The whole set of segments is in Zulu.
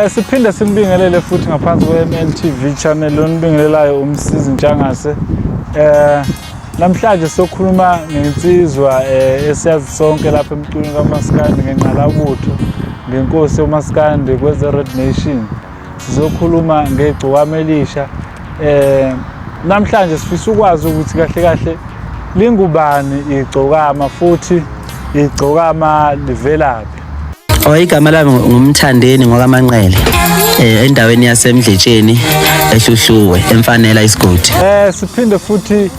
Siphinde sinibingelele futhi ngaphansi kwe-MLTV channel onibingelelayo uMsizi Ntshangase. Namhlanje sokhuluma ngensizwa esiyazi sonke lapha emculweni kaMaskandi ngenqalabutho ngenkosi yoMaskandi kweze Red Nation. Sizokhuluma ngegcokama elisha. Namhlanje sifisa ukwazi ukuthi kahle kahle lingubani igcokama futhi igcokama livelaphi. Oh, igama lami nguMthandeni ngokaManqele endaweni yaseMdletsheni eHluhluwe eMfanela isigodi. Siphinde futhi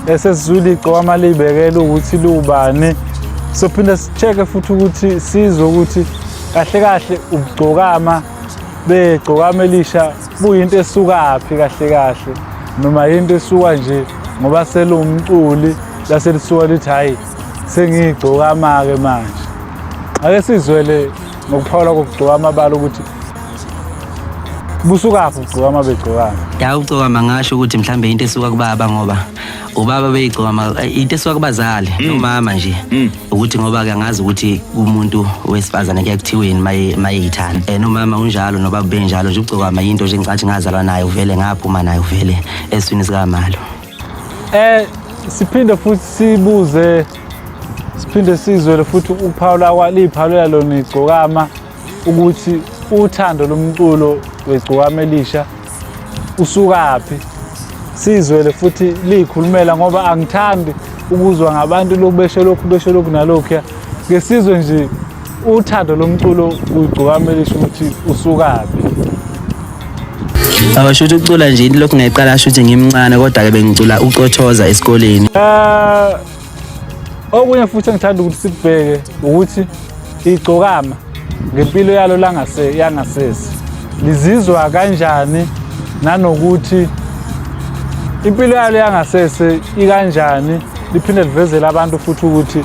sesizwile igcokama libekela ukuthi liwubani. Sophinde sicheke futhi ukuthi sizwe ukuthi kahle kahle ubugcokama begcokama elisha buyinto esukaphi kahle kahle, noma yinto esuka nje ngoba selumculi laselisuka lithi hayi sengiyigcokama-ke manje. Ake sizwele ngokuphawula kokugcoka amabala ukuthi busukaphi ukugcokama begcokama. Ya, ukugcokama ngasho ukuthi mhlambe into esuka kubaba, ngoba ubaba beyigcokama into esuka kubazali nomama nje, ukuthi ngoba ke angazi ukuthi umuntu wesifazane kuya kuthiweni mayeyithanda. Nomama unjalo nobaba benjalo nje, ukugcokama into nje ngicathi ngazalwa nayo, vele ngaphuma nayo vele eswini sikamalo. Siphinde futhi sibuze, siphinde sizwele futhi ukuphawula kwaliphawulela lona igcokama ukuthi uthando lomculo wegcokama elisha usukaphi. Sizwele futhi likhulumela, ngoba angithandi ukuzwa ngabantu lokhu besho lokhu besho lokhu nalokhuya. Ke sizwe nje uthando lomculo kugcokama elisha ukuthi usukaphi. Awasho ukuthi ukucula nje into lokhu ngayiqala asho ukuthi ngimncane, kodwa-ke bengicula ucothoza esikoleni. Okunye futhi engithanda ukuthi sikubheke ukuthi igcokama ngempilo yalo yangasese lizizwa kanjani, nanokuthi impilo yalo yangasese ikanjani, liphinde livezele abantu futhi ukuthi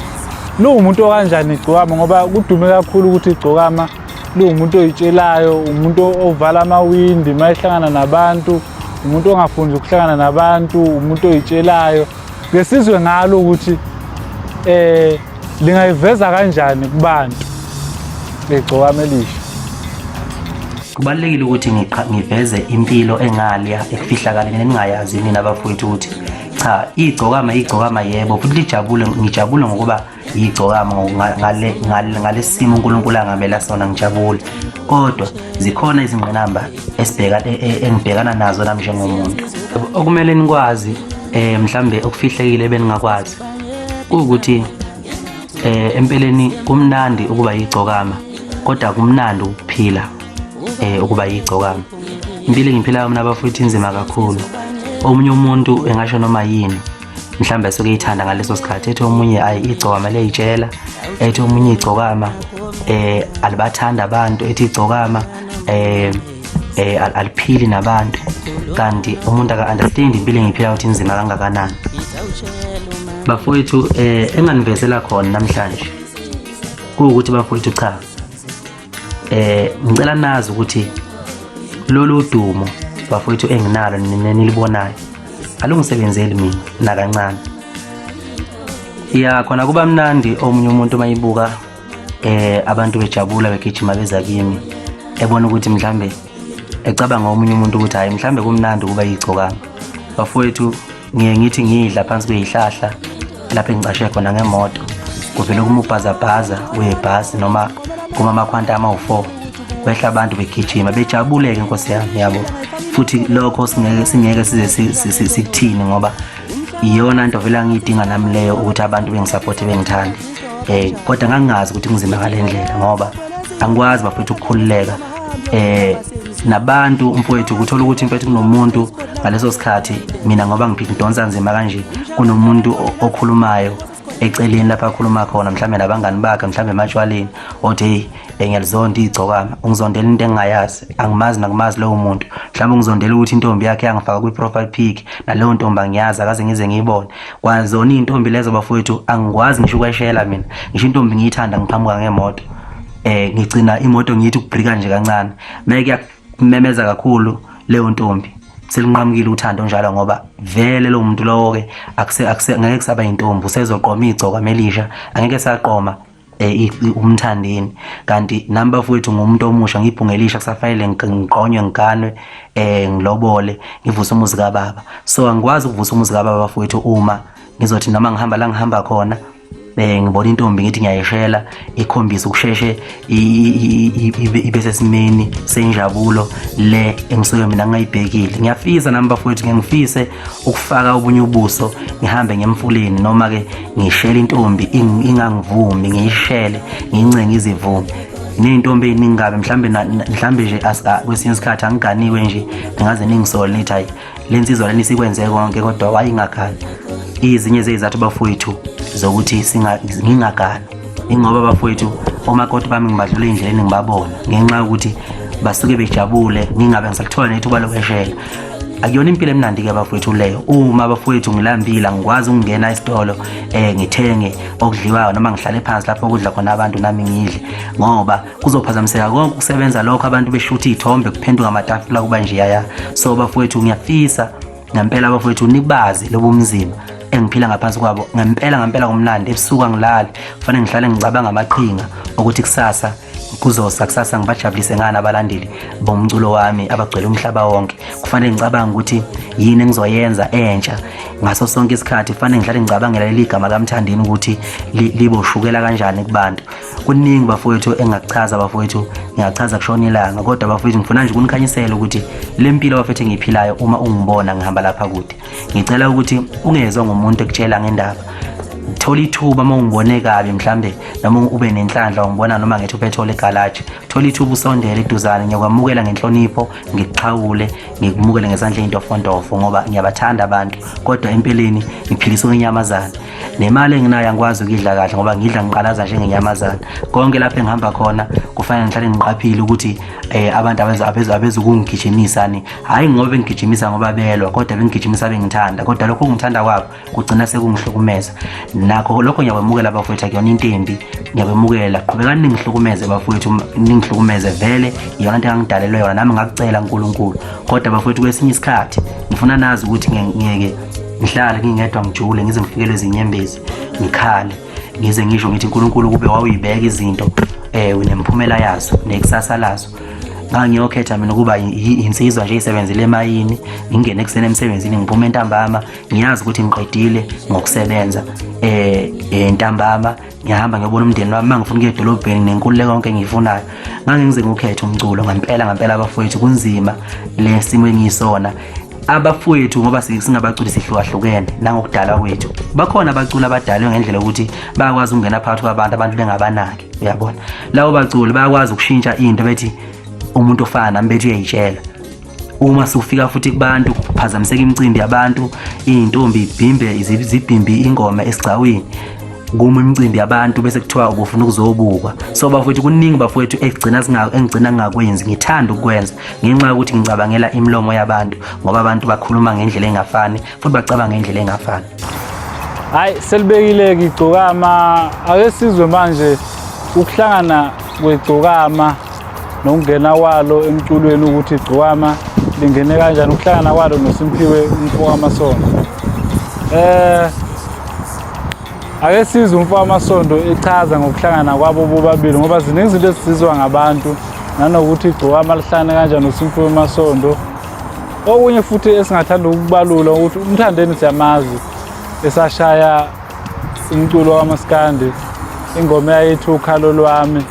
liwumuntu okanjani igcokama, ngoba kudume kakhulu ukuthi igcokama liwumuntu oyitshelayo, umuntu ovala amawindi uma ehlangana nabantu, umuntu ongafundi ukuhlangana nabantu, umuntu oyitshelayo. Ngesizwe ngalo ukuthi lingayiveza kanjani kubantu legcokama elisha. Kubalulekile ukuthi ngiveze impilo engalya ekufihlakaleni eningayazi nina bafowethu, ukuthi cha, igcokama igcokama yebo, futhi lijabule, ngijabule ngokuba igcokama ngalesimo uNkulunkulu angamela sona, ngijabule. Kodwa zikhona izingqinamba engibhekana nazo nami njengomuntu. Okumele nikwazi mhlambe okufihlekile beningakwazi ukuthi empeleni kumnandi ukuba yigcokama, kodwa kumnandi ukuphila ukuba yigcokama. Impilo engiphilayo mina bafowethu inzima kakhulu. Omunye umuntu engasho noma yini mhlambe asuke eyithanda ngaleso sikhathi, ethi omunye ayi igcokama liyayitshela, ethi omunye igcokama alibathanda abantu, ethi igcokama aliphili nabantu, kanti umuntu aka-understand impilo engiyiphila ukuthi inzima kangakanani. Bafowethu enganivezela khona namhlanje kuwukuthi bafowethu cha, ngicela nazi ukuthi lolu dumo bafowethu enginalo nilibonayo alungisebenzeli mina nakancane. Ya khona kuba mnandi omunye umuntu mayibuka abantu bejabula begijima beza kimi, ebona ukuthi mhlambe ecabanga omunye umuntu ukuthi hayi mhlambe kumnandi ukuba yigcokama. Bafowethu ngiye ngithi ngidla phansi kweyihlahla lapho engicashe khona ngemoto, kuvele kuma ubhazabhaza webhasi noma kuma amakhwanta ama-4, kwehla abantu begijima bejabuleke, nkosi yami yabo. Futhi lokho singeke size sikuthini, ngoba iyona nto vele angiyidinga nami leyo, ukuthi abantu bengisapothe bengithande. Kodwa ngangingazi ukuthi ngizima ngale ndlela, ngoba angikwazi bafethu ukukhululeka nabantu mfowethu. Kuthola ukuthi mfethu kunomuntu ngaleso sikhathi, mina ngoba ngidonsa nzima kanje, kunomuntu okhulumayo eceleni lapha akhuluma khona mhlambe nabangani bakhe, mhlambe ematshwaleni, othi hey ngiyalizonda igcokama, ungizondela into engingayazi, angimazi nakumazi lowo muntu, mhlawumbe ungizondela ukuthi intombi yakhe yangifaka kwi-profile pic, naleyo ntombi angiyazi, akaze ngize ngiyibone. Kwazona iy'ntombi lezo bafowethu angikwazi ngisho ukweshela mina, ngisho intombi ngiyithanda ngiqhamuka ngemoto, ngigcina imoto ngiyithi ukubrika nje kancane, meke kuyakumemeza kakhulu leyo ntombi, selinqamukile uthando njalo, ngoba vele lo muntu lowo-ke ngeke kusaba yintombi, usezoqoma igcokama elisha, angeke saqoma umthandeni. Kanti nami bafowethu ngumuntu omusha, ngibhunge elisha, kusafanele ngiqonywe, ngiganwe, ngilobole, ngivuse umuzi kababa. So angikwazi ukuvusa umuzi kababa bafowethu uma ngizothi noma ngihamba la ngihamba khona, ngibona intombi ngithi ngiyayishela, ikhombise ukusheshe ibe sesimeni senjabulo le engisuke mina ngingayibhekile. Ngiyafisa nami bafowethu, ngeke ngifise ukufaka obunye ubuso, ngihambe ngemfuleni noma ke ngishele intombi ingangivumi, ngiyishele ngiyincenge izivume. Ney'ntombi ey'ningi kabi, mhlambe mhlambe nje kwesinye isikhathi angiganiwe nje, ningaze ningisole nithi hayi le nsizwa lena isikwenze konke kodwa wayingagani. Izinye zey'zathu bafowethu zokuthi ngingagani ingoba bafowethu omakoti bami ngibadlula ey'ndleleni ngibabona, ngenxa yokuthi basuke bejabule ngingabe ngisakuthola nethuba lokweshela. Akuyona impilo emnandi-ke bafowethu leyo. Uma bafowethu ngilambile angikwazi ukungena esitolo ngithenge okudliwayo noma ngihlale phansi lapho okudla khona abantu nami ngidle, ngoba kuzophazamiseka konke ukusebenza lokho, abantu beshutha iy'thombe kuphenduka amatafula kuba nje yaya. So bafowethu ngiyafisa ngempela bafowethu nibazi lobu mzimba engiphila ngaphansi kwabo. Ngempela ngempela kumnandi, ebusuku angilali, kufanele ngihlale ngicabanga amaqhinga ukuthi kusasa kuzosa, kusasa ngibajabulise ngani abalandeli bomculo wami abagcwele umhlaba wonke. Kufanele ngicabange ukuthi yini engizoyenza entsha ngaso sonke isikhathi, kufanele ngihlale ngicabangela leli gama kaMthandeni ukuthi liboshukela kanjani kubantu. Kuningi bafowethu engingakuchaza bafowethu, ngingachaza kushona ilanga, kodwa bafowethu ngifuna nje ukunikhanyisela ukuthi le mpilo bafethu engiyiphilayo, uma ungibona ngihamba lapha kude, ngicela ukuthi ungezwa ngumuntu ekutshela ngendaba. Thola ithuba uma ungibone kabi mhlambe, noma ube nenhlanhla ungibona noma ngithi uphethole egalaji, thola ithuba usondele eduzane, ngiyakwamukela ngenhlonipho, ngikuxhawule, ngikumukele ngesandla eyintofontofo, ngoba ngiyabathanda abantu, kodwa empeleni ngiphiliswa inyamazane. Nemali enginayo angikwazi ukuyidla kahle ngoba ngidla ngiqalaza njengenyamazane. Konke lapho engihamba khona kufanele ngihlale ngiqaphile ukuthi abantu abezukungigijimisa ni, hhayi ngoba bengigijimisa ngoba belwa, kodwa bengigijimisa bengithanda, kodwa lokho kungithanda kwabo kugcina sekungihlukumeza. Nakho lokho ngiyakwemukela bafowethu, akuyona into embi, ngiyakwemukela. Qhubekani ningihlukumeze bafowethu, ningihlukumeze vele, iyona nto engangidalelwe yona, nami ngakucela uNkulunkulu. Kodwa bafowethu kwesinye isikhathi ngifuna nazi ukuthi ngeke ngihlale ngingedwa ngijule ngize ngifikelwe izinyembezi, ngikhale ngize ngisho ngithi uNkulunkulu kube wawuyibeka izinto unemphumela yazo nekusasa lazo. Ngangiyokhetha mina ukuba insizwa nje isebenzele emayini, ngingene ekuseni emsebenzini, ngiphume ntambama, ngiyazi ukuthi ngiqedile ngokusebenza ntambama ngiyahamba ngiyobona umndeni wami, mangifuna ukuya edolobheni nenkululeko yonke engiyifunayo. Ngangize ngikhethe umculo ngempela ngempela abafowethu, kunzima le simo engiyisona abafowethu, ngoba singabaculi sihlukahlukene nangokudalwa kwethu. Bakhona abaculi abadalwe ngendlela yokuthi bayakwazi ukungena phakathi kwabantu, abantu bengabanaki, uyabona. Labo baculi bayakwazi ukushintsha into bethi umuntu ofana nami bethi uyayitshela. Uma sufika futhi kubantu kuphazamiseka imicimbi yabantu, iy'ntombi ibhimbe zibhimbi ingoma esigcawini, kuma imicimbi yabantu bese kuthiwa ubufuna ukuzobukwa. So bafowethu kuningi bafowethu engigcina ngingakwenzi, ngithanda ukukwenza ngenxa yokuthi ngicabangela imilomo yabantu, ngoba abantu bakhuluma ngendlela engafani futhi bacabanga ngendlela engafani. Hayi, selibekile-ke igcokama. Ake sizwe manje ukuhlangana kwegcokama nokungena kwalo emculweni, ukuthi igcokama lingene kanjani, ukuhlangana kwalo noSimphiwe umfo kaMasondo. Ake sizwe umfo kaMasondo echaza ngokuhlangana kwabo bobabili, ngoba ziningi izinto ezisizwa ngabantu nanokuthi igcokama lihlangane kanjani noSimphiwe Masondo. Okunye futhi esingathanda ukubalula ukuthi uMthandeni siyamazi esashaya umculo wamaskandi, ingoma eyayithi ukhalo lwami.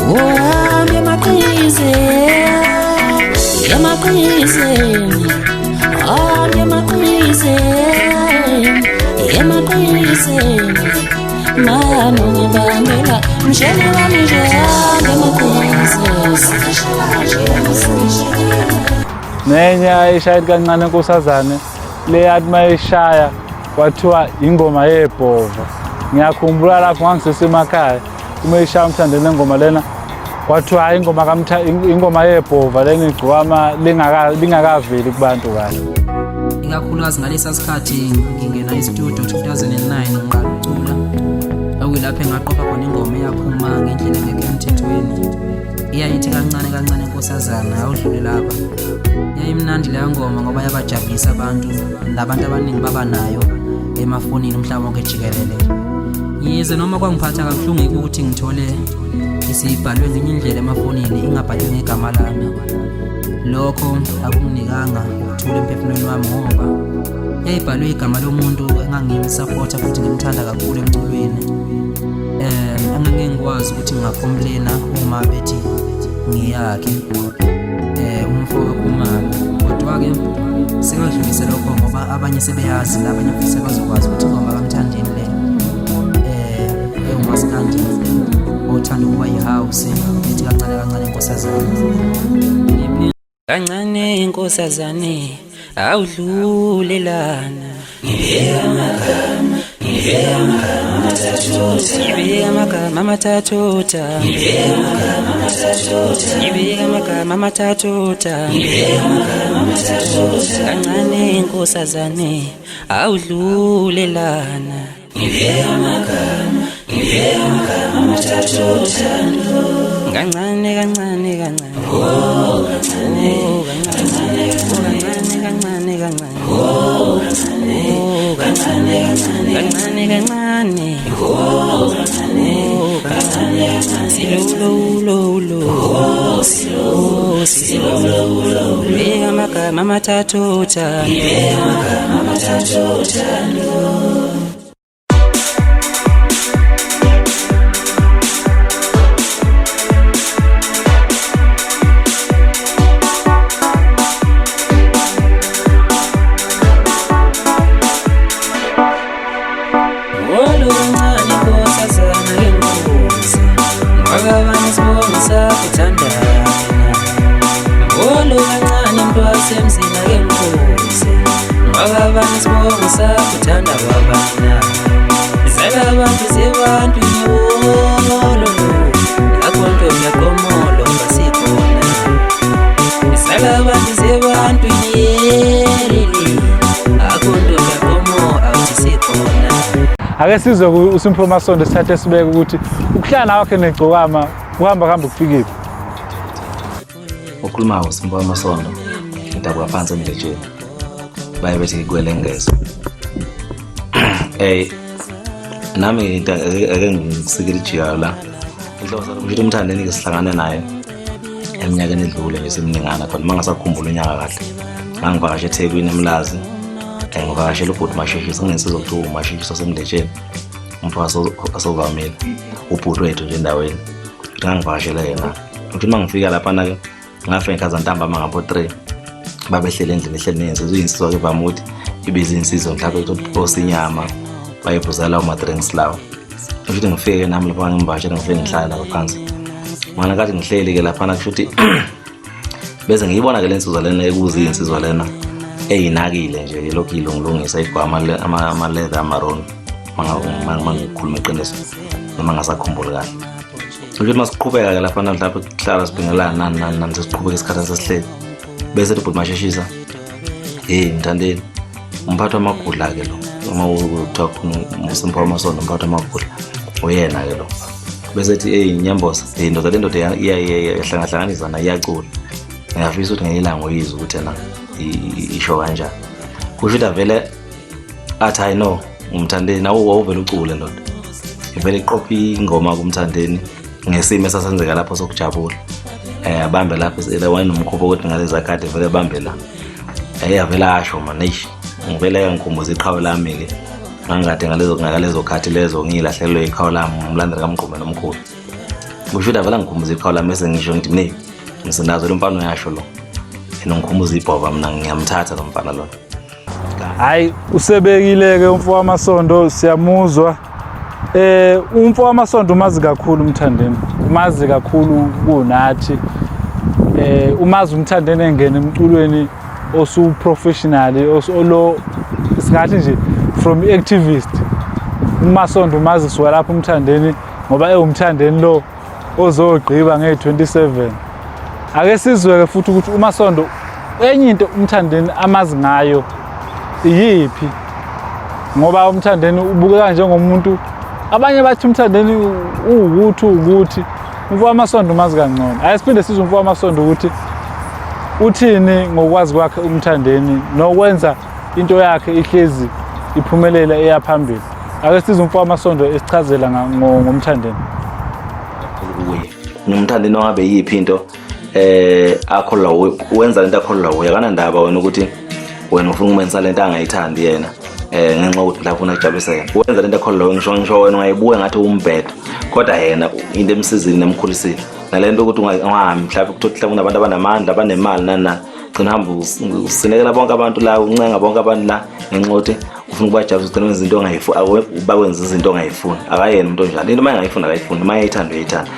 Uhambe emaqhizeni, emaqhizeni, uhambe emaqhizeni, emaqhizeni. Mama ungibambela mshana wami nje hambe emaqhizeni. Nenye ayishayeli kancane nkosazane leyathi mayishaya kwathiwa ingoma yebhova. Ngiyakhumbula lapho ngangisesemakhaya uma ishaya umthandeni lengoma lena kwathiwa hayi ingoma kamtha ingoma yebhova lena igcwama lingakaveli kubantu kahle. Ikakhulukazi ngalesa sikhathi ngingena e-studio 2009 ngiqala ukucula, okuyilapho engaqopha khona ingoma eyaphuma ngendlela engekho emthethweni. Iyayithi kancane kancane nkosazana awudlule lapha. Yayimnandi leyo ngoma ngoba yabajabulisa abantu, nabantu abaningi baba nayo emafonini umhlaba wonke jikelele. Yize noma kwangiphatha kabuhlungu ukuthi ngithole isibhalwe ngenye indlela emafonini ingabhalwe ngegama lami. Lokho akunginikanga ukuthula emphefumulweni wami ngoba yayibhalwe igama lomuntu engangimsapotha futhi ngimthanda kakhulu emculweni. Engangeke ngikwazi ukuthi ngingacomplaina uma bethi ngiyakhe umfo kaKhumalo. Kodwa-ke singadlulise lokho ngoba abanye sebeyazi nabanye futhi sebazokwazi ukuthi ingoma kaMthandeni le ewumaskandi othanda ukuba yi-house ethi kancane kancane nkosazane. Kancane nkosazane awudlulelana. Ngibeka amagama, ngibeka amagama amathathu, ngibeka amagama amathathu, ngibeka amagama amathathu, ngibeka amagama amathathu, ngibeka amagama amathathu. Kancane nkosazane awudlulelana. Ngibeka amagama, ngibeka amagama amathathu othando. Kancane kancane kancane. Oh kancane, oh kancane, oh kancane kancane kancane. Oh kancane, oh kancane kancane kancane kancane. Oh kancane, oh kancane kancane. Slow low low. Oh slow, slow low low. Ngibeka amagama amathathu othando. Ngibeka amagama amathathu othando. Oluncane nkosazana yenkosi, ngwakabani isibongo sakho thandana. Olukancane mntwasemzini ake ngibuze, ngwakabani isibongo sakho thanda kwabana. Zala abantu zebantwini wololo, lapho ntombi yaqomolo basikhona. Zala abantu zebantwini yelele, akho ntombi yaqomo awuthi sikhona. Ake sizwe uSimphiwe Masondo sithathe sibeke ukuthi ukuhlala kwakhe negcokama kuhamba kuhambe kufikile. Okhulumayo uSimphiwe Masondo, ngidabuka phansi eMdletsheni. Baye bethi kwelengezwa. Nami ake ngisikele ijika la. Inhloso ukuthi umthandeni ke sihlangane naye eminyakeni edlule nje seminingana khona uma ngasakhumbula unyaka kahle. Ngangivakashe eThekwini eMlazi. Ngivakashela ubhuti Masheshisa, kunensizwa okuthiwa uMasheshisa waseMdletsheni. Umfo asovamile. Ubhuti wethu nje endaweni. Ngangivakashela yena. Uthi uma ngifika laphana-ke ngafika ngikhaza ntambama ngabo 3 babehleli endlini ehleli neyinsizwa. Iyinsizwa-ke ivame ukuthi ibize insizwa mhlawumbe ukuthi inyama bayiphuza lawo ma-drinks lawo. Kusho ukuthi ngifike nami lapha ngimvakashele ngifike ngihlale lapha phansi. Mana kathi ngihleli-ke laphana kusho ukuthi bese ngiyibona-ke le nsizwa lena ekuze iy'nsizwa lena eyinakile nje ilokhu ilungilungisa igwama ama-leather amaroon mangikhuluma iqiniso noma ngasakhumbuli kahle. Kusho ukuthi masiqhubeka-ke laphana mhlawumbe kuhlala sibingelana nani nani nani sesiqhubeka isikhathi sesihleli bese ethi ubhuti masheshisa hey mthandeni umphathi wamagudla-ke lo uma kuthiwa uSimphiwe Masondo umphathi wamagudla uyena-ke lo bese ethi eyi nyambosa hey ndoda le ndoda iyahlangahlanganisa nayo iyacula ngiyafisa ukuthi ngelinye ilanga uyizwe ukuthi yena isho kanjani. Kusho ukuthi avele athi hayi no umthandeni nawo wawuvele ucule ndoda ivele iqophe ingoma kumthandeni ngesimo esasenzeka lapho sokujabula. Abambe lapho wayenomkhuba ukuthi ngaleza kade vele abambe la. Avele asho man eish ngivele ngikhumbuza iqhawe lami-ke ngangikade ngalezo khathi lezo ngilahlelwe iqhawe lami umlandeli kaMgqume nomkhulu. Kusho ukuthi avele angikhumbuze iqhawe lami bese ngisho ngithi mina ngisendazo lo mfana uyasho lo. Yena ngikhumbuza ibhova mina ngiyamthatha lo mfana lona. Hayi usebekile ke umfo wamasondo siyamuzwa. Eh umfo wamasondo umazi kakhulu uMthandeni. Umazi kakhulu kunathi. Eh umazi uMthandeni engena emculweni osu professional olo singathi nje from activist. UMasondo umazi kusuka lapho uMthandeni ngoba ewumthandeni lo ozogqiba nge-27 ake sizweke futhi ukuthi uMasondo enye into uMthandeni amazi ngayo iyiphi ngoba uMthandeni ubukeka njengomuntu abanye bathi uMthandeni uwukuthi uwukuthi umfo wamasondo umazi kangcono ake siphinde sizwe umfo wamasondo ukuthi uthini ngokwazi kwakhe uMthandeni nokwenza into yakhe ihlezi iphumelela eya phambili ake size umfo wamasondo esichazela ngoMthandeni kuye nomthandeni wangabe yiphi into eh akholwa wenza lento akholwa kuye akanandaba wena ukuthi wena ufuna ukumenza lento angayithandi yena eh ngenxa yokuthi mhlawumbe ufuna ukujabulisa yena wenza lento akholwa ngisho wena ungayibuka ngathi umbhedo kodwa yena into emsizile nemkhulisile nalento ukuthi ungahambi mhlawumbe kuthiwa mhlawumbe kunabantu abanamandla abanemali nani nani gcina hamba usinekela bonke abantu la uncenga bonke abantu la ngenxa yokuthi ufuna ukubajabulisa ugcina wenza into ongayifuni bakwenza izinto ongayifuni akayena umuntu onjalo into uma engayifuni akayifuni uma eyithanda uyayithanda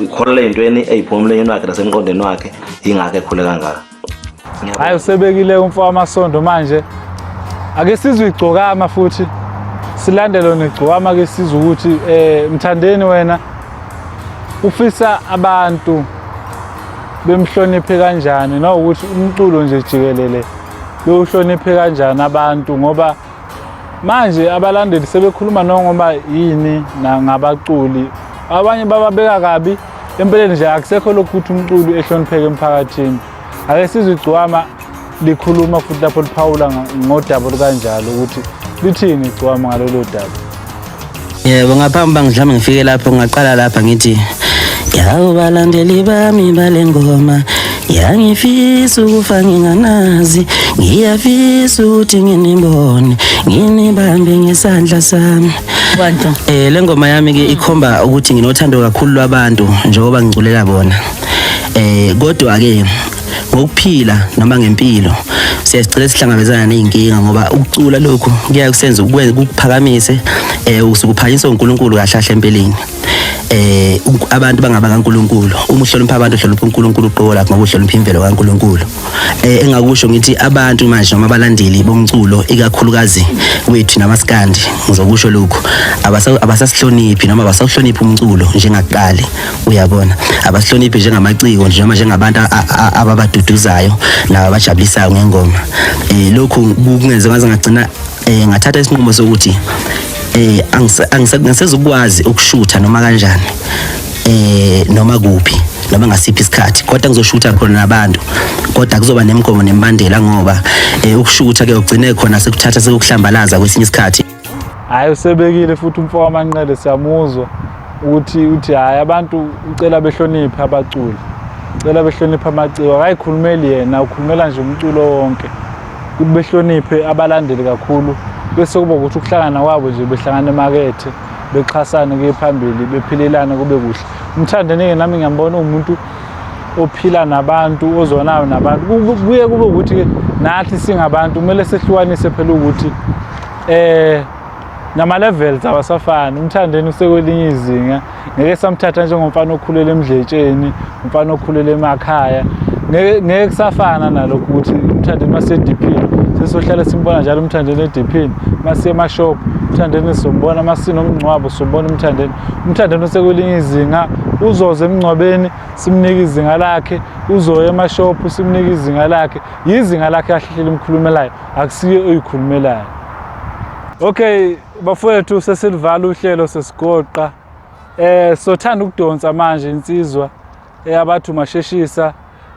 ukholelwa ey'ntweni ey'phuma emlonyeni wakhe nasemqondweni wakhe yingakho ekhule kangaka. Hayi usebekile umfo wamasondo manje ake sizwe igcokama futhi silandele negcokama ke sizwe ukuthi eh Mthandeni wena ufisa abantu bemhloniphe kanjani nokuthi umculo nje jikelele bewuhloniphe kanjani abantu ngoba manje abalandeli sebekhuluma nongoba yini ngabaculi abanye bababeka kabi empeleni nje akusekho lokhu ukuthi umculi ehlonipheke emphakathini ake sizwe igcwama likhuluma futhi lapho liphawula ngodaba olukanjalo ukuthi lithini igcwama ngalolu daba. Yebo, ngaphambi uba mhlawumbe ngifike lapho ngaqala lapha ngithi yawo balandeli bami bale ngoma yangifisa ukufa nginganazi ngiyafisa ukuthi nginibone nginibambe ngesandla sami. Bantu. Eh le ngoma yami ke ikhomba ukuthi nginothando kakhulu lwabantu njengoba ngiculela bona. Eh kodwa ke ngokuphila noma ngempilo siyasicela sihlangabezana nezinkinga ngoba ukucula lokhu kuyaye kusenze ukuphakamise eh usukuphanyiswa uNkulunkulu kahle kahle empeleni. Eh abantu bangaba kaNkulunkulu uma uhlonipha abantu uhlonipha uNkulunkulu uqobo lakho ngoba uhlonipha imvelo kaNkulunkulu. Eh engakusho ngithi abantu manje noma abalandeli bomculo ikakhulukazi wethu namaskandi ngizokusho lokhu abasasihloniphi noma abasawuhloniphi umculo njengakuqali uyabona abasihloniphi njengamaciko nje noma njengabantu ababaduduzayo nababajabulisayo ngengoma eh lokhu kungenze ngaze ngagcina eh ngathatha isinqumo sokuthi eh angisezukwazi ukushutha noma kanjani eh noma kuphi noma ngasiphi isikhathi kodwa ngizoshutha khona nabantu kodwa kuzoba nemigomo nemibandela ngoba eh ukushutha ke ugcine khona sekuthatha sekukuhlambalaza kwesinye isikhathi. Hayi usebekile futhi umfo wamanqele siyamuzwa ukuthi uthi hayi abantu ucela behloniphe abaculi ucela behloniphe amaciko akayikhulumeli yena ukhulumela nje umculo wonke ukuthi behloniphe abalandeli kakhulu bese kuba ukuthi ukuhlangana kwabo nje behlangana emakethe bexhasane kuye phambili bephilelane kube kuhle umthandeni-ke nami ngiyambona uwumuntu ophila nabantu ozwanayo nabantu kuye kube ukuthi-ke nathi singabantu kumele sehlukanise phela ukuthi eh nama levels awasafani umthandeni usekwelinye izinga ngeke samthatha njengomfana okhulele emdletsheni umfana okhulele emakhaya ngeke ngeke kusafana nalokho ukuthi umthandeni masedephini sesohlala simbona njalo umthandeni edephini masiye emashop umthandeni sizombona masinomngcwabo sizombona umthandeni umthandeni usekwelinye izinga uzoza emngcwabeni simnike izinga lakhe uzoya emashop simnike izinga lakhe yizinga lakhe kahle limkhulumelayo akusiye oyikhulumelayo. Okay bafowethu sesilivala uhlelo sesigoqa eh sothanda ukudonsa manje insizwa eyabathu masheshisa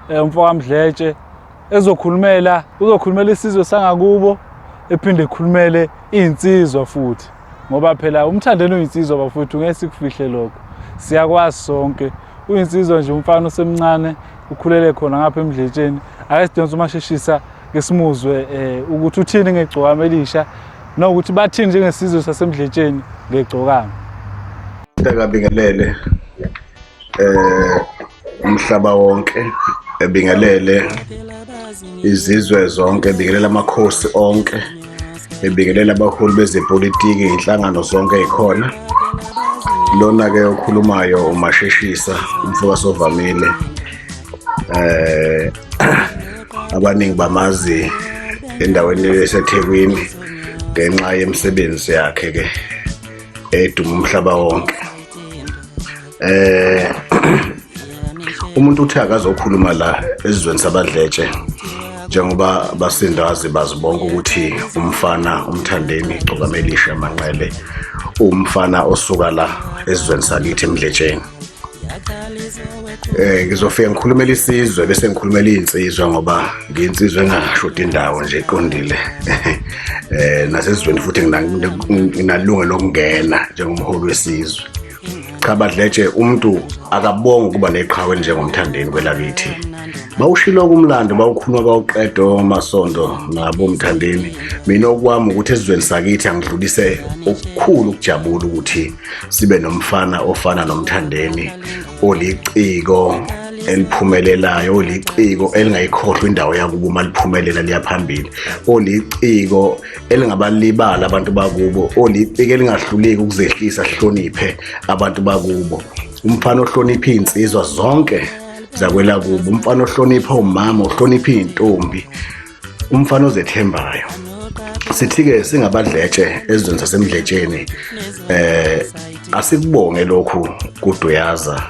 eh, umfo kaMdletshe ezokhulumela uzokhulumela isizwe sangakubo ephinde ekhulumele insizwa futhi ngoba phela umthandeni uyinsizwa bafowethu ngeke sikufihle lokho siyakwazi sonke uyinsizwa nje umfana osemncane ukhulele khona ngapha emdletsheni ake sidonse umasheshisa ke simuzwe eh, ukuthi uthini ngegcokama elisha nokuthi bathini njengesizwe sasemdletsheni ngegcokama. Ngakabingelele. Umhlaba wonke, ebingelele izizwe zonke, ebingelela amakhosi onke, ebingelela abaholi bezepolitiki, inhlangano zonke ezikhona. Lona ke okhulumayo uMasheshisa, umfoka Sovamile. Abaningi bamazi endaweni yaseThekwini ngenxa yemisebenzi yakhe ke eduma umhlaba wonke. Umuntu uthe akazokhuluma la esizweni sabadletshe njengoba basindazi bazi bonke ukuthi umfana uMthandeni Gcokamelisha Manqele umfana osuka la esizweni sakithi eMdletsheni. Ngizofika ngikhulumela isizwe bese ngikhulumela izinsizwa ngoba ngiyinsizwa engashodi indawo nje eqondile. Nasesizweni futhi nginalungelo lokungena njengomholi wesizwe. Cha badletshe, umuntu akabonga ukuba neqhawe njengoMthandeni kwelakithi. Bawushilo kumlando, bawukhuluma bawuqeda oMasondo nabo Mthandeni. Mina okwami ukuthi esizweni sakithi angidlulise okukhulu ukujabula ukuthi sibe nomfana ofana noMthandeni, oliciko eliphumelelayo, oliciko elingayikhohlwa indawo yakubo uma liphumelela liyaphambili, oliciko elingabalibala abantu bakubo, oliciko elingahluleki ukuzehlisa hloniphe abantu bakubo, umfana ohlonipha iy'nsizwa zonke zakwela kubo, umfana ohlonipha umama, ohlonipha iy'ntombi, umfana ozethembayo. Sithi-ke singabadletshe ezizweni saseMdletsheni, asikubonge lokhu kuDuyaza.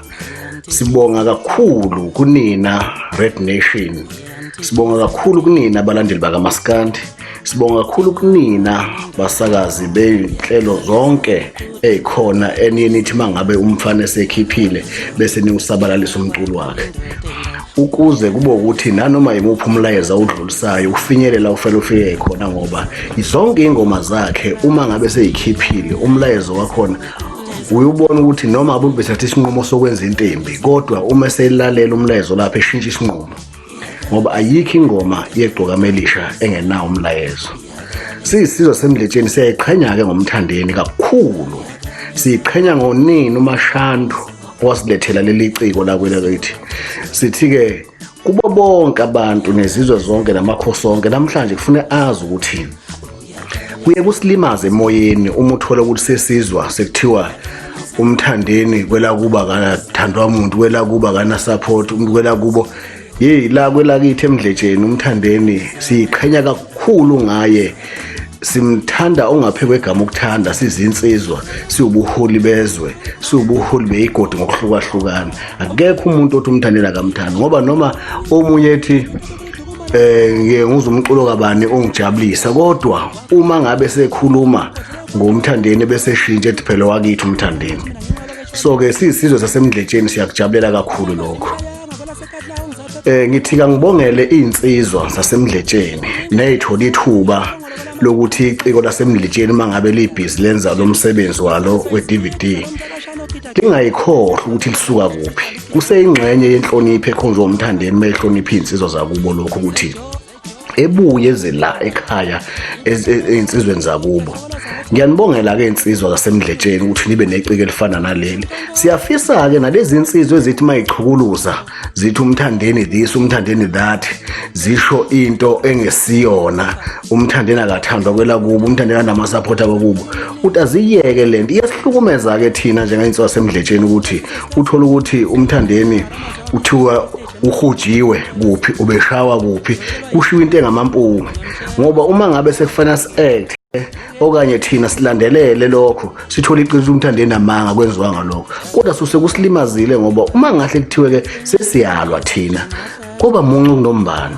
Sibonga kakhulu kunina Red Nation, sibonga kakhulu kunina abalandeli bakaMaskandi, sibonga kakhulu kunina basakazi bey'nhlelo zonke ey'khona eniye nithi mangabe umfana esekhiphile bese niwusabalalisa umculo wakhe, ukuze kube ukuthi nanoma yimuphi umlayezo awudlulisayo ufinyelela ufele ufike khona, ngoba zonke iy'ngoma zakhe uma ngabe seyikhiphile umlayezo wakhona uyubona ukuthi noma abantu bethatha isinqumo sokwenza into embi, kodwa uma eselalela umlayezo lapho eshintsha isinqumo, ngoba ayikho ingoma yeGcokamelisha engenawo umlayezo. Siyisizwe semdletsheni siyayiqhenya-ke ngoMthandeni kakhulu, siyiqhenya ngonini uMashandu owasilethela leli ciko lakwelakithi. Sithi-ke kubo bonke abantu nezizwe zonke namakhosi onke namhlanje kufune azi ukuthi kuye kusilimaze emoyeni uma uthola ukuthi sesizwa sekuthiwa uMthandeni kwelakuba kathandwa muntu, kwelakuba kana support umuntu kwelakubo. Hey, la kwelakithi eMdletsheni uMthandeni siyiqhenya kakhulu ngaye, simthanda ongaphe kwegama ukuthanda. Sizinsizwa, siwubuholi bezwe, siwubuholi beyigodi ngokuhlukahlukana. Akekho umuntu othi uMthandeni akamthandi, ngoba noma omunye ethi ngiye ngizwe umculo kabani ongijabulisa, kodwa uma ngabe sekhuluma ngoMthandeni bese shintshe ethi phela wakithi uMthandeni. So ke siyisizwe saseMdletsheni siyakujabulela kakhulu lokho. Ngithi kangibongele izinsizwa zaseMdletsheni nezithola ithuba lokuthi iciko laseMdletsheni uma ngabe libhizi lenza lo msebenzi walo we-DVD lingayikhohlwa ukuthi lisuka kuphi. Kuseyingxenye yenhlonipho ekhonjwa uMthandeni uma ehlonipha iy'nsizwa zakubo lokho, ukuthi ebuye eze la ekhaya ey'nsizweni zakubo. Ngiyanibongela-ke iy'nsizwa zaseMdletsheni ukuthi nibe neciko elifana naleli. Siyafisa-ke nalezi nsizwa ezithi uma yichukuluza zithi uMthandeni this, uMthandeni that, zisho into engesiyona, uMthandeni akathandwa kwelakubo, uMthandeni anama-support abakubo, ukuthi aziyeke le nto. Iyasihlukumeza-ke thina njengey'nsizwa zaseMdletsheni ukuthi uthole ukuthi uMthandeni uthiwa uhujiwe kuphi, ubeshawa kuphi, kushiwo into engamampunge, ngoba uma ngabe sekufanele si-act okanye thina silandelele lokho sithole iqiniso uMthandeni namanga kwenziwa ngalokho, kodwa suse kusilimazile, ngoba uma ngahle kuthiwe-ke sesiyalwa thina koba muncu kunombani.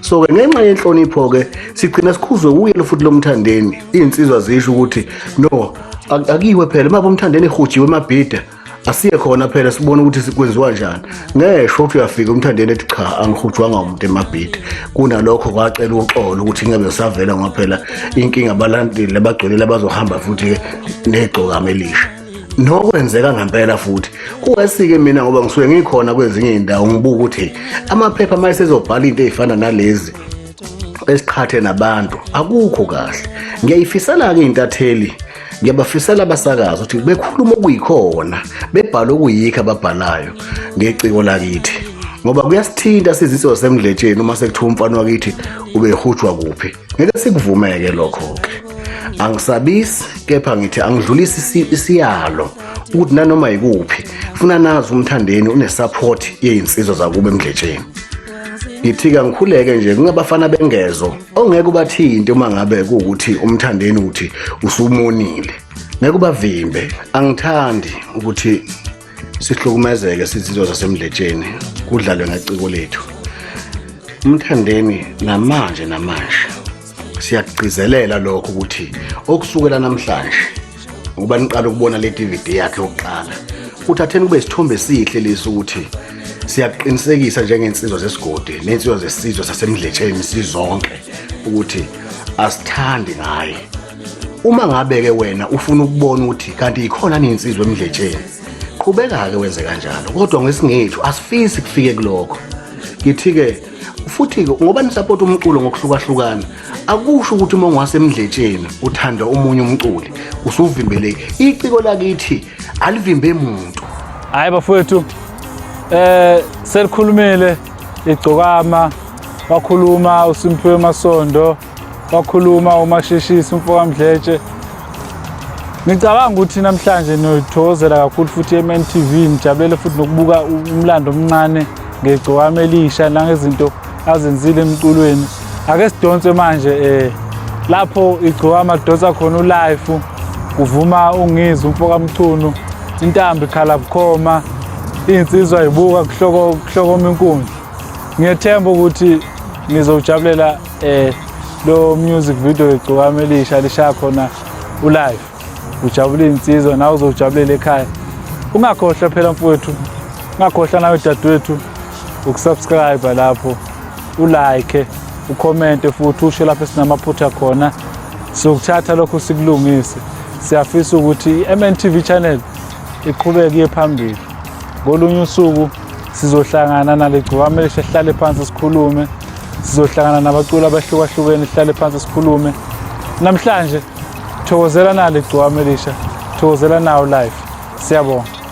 So-ke ngenxa yenhlonipho-ke sigcina sikhuzwe kuye futhi lo Mthandeni. Iy'nsizwa zisho ukuthi no, akuyiwe phela uma uMthandeni ehujiwe eMabhida, asiye khona phela sibone ukuthi kwenziwa njani. Ngesho ukuthi uyafika uMthandeni ethi cha, angihujwanga umuntu eMabhida, kunalokho kwacela uxolo ukuthi ngabe ngisavela, ngoba phela inkinga abalandeli abagcwele abazohamba futhi-ke negcokama elisha nokwenzeka ngempela futhi kuwesike. Mina ngoba ngisuke ngikhona kwezinye iy'ndawo ngibuka ukuthi amaphepha uma esezobhala into ey'fana nalezi esiqhathe nabantu akukho kahle. Ngiyayifisela-ke iy'ntatheli. Ngiyabafisela abasakazi ukuthi bekhuluma okuyikhona, bebhala okuyikho ababhalayo ngeciko lakithi. Ngoba kuyasithinta sizinsizwa zaseMdletsheni uma sekuthiwa umfana wakithi ubehujwa kuphi. Ngeke sikuvumeke lokho-ke. Angisabisi kepha ngithi angidlulisi isiyalo ukuthi nanoma yikuphi funa nazi uMthandeni une-support yeyinsizwa zakubo eMdletsheni. Ngithi-ke ngikhuleke nje kungabafana bengezo ongeke ubathinte uma ngabe kuwukuthi uMthandeni uthi usumonile, ngeke ubavimbe. Angithandi ukuthi sihlukumezeke sizinsizwa zaseMdletsheni, kudlalwe ngeciko lethu. UMthandeni namanje namanje siyakugcizelela lokho ukuthi okusukela namhlanje ngoba niqala ukubona le DVD yakhe yokuqala, uthatheni kube isithombe esihle lesi ukuthi siyakuqinisekisa njengensizwa zesigodi nensizwa zesizwe saseMdletsheni sizonke ukuthi asithandi ngaye. Uma ngabe-ke wena ufuna ukubona ukuthi kanti ikhona neyinsizwa eMdletsheni, qhubeka-ke wenze kanjalo, kodwa ngesingethu asifisi kufike kulokho. Ngithi-ke futhi-ke ngoba nisapota umculo ngokuhlukahlukana, akusho ukuthi uma ungaseMdletsheni uthanda omunye umculi usuvimbeleke. Iciko lakithi alivimbe muntu. Hayi bafowethu, selikhulumile igcokama, wakhuluma uSimphiwe Masondo, wakhuluma uMasheshisi umfo kaMdletshe. Ngicabanga ukuthi namhlanje niyothokozela kakhulu futhi MNTV, nijabulele futhi nokubuka umlando omncane ngegcokama elisha nangezinto azenzile emculweni. Ake sidonse manje lapho igcokama lidonsa khona ulife, kuvuma uNgizwe umfo kaMchunu, intambi ikhala bukhoma, iy'nsizwa yibuka kuhlokoma inkundla. Ngiyethemba ukuthi ngizojabulela lo music video yegcokama elisha lishaya khona ulive, ujabule iy'nsizwa nawe uzojabulela ekhaya. Ungakhohlwa phela mfowethu, ungakhohlwa nawe dadewethu ukusubscribe lapho, ulike, ukhomente futhi usho lapho esinamaphutha khona, sizokuthatha lokho sikulungise. Siyafisa ukuthi i-MNTV channel iqhubeke iye phambili. Ngolunye usuku sizohlangana nale gcokama elisha, sihlale phansi sikhulume. Sizohlangana nabaculi abahlukahlukene, sihlale phansi sikhulume. Namhlanje thokozela nale gcokama elisha, thokozela nawo live. Siyabonga.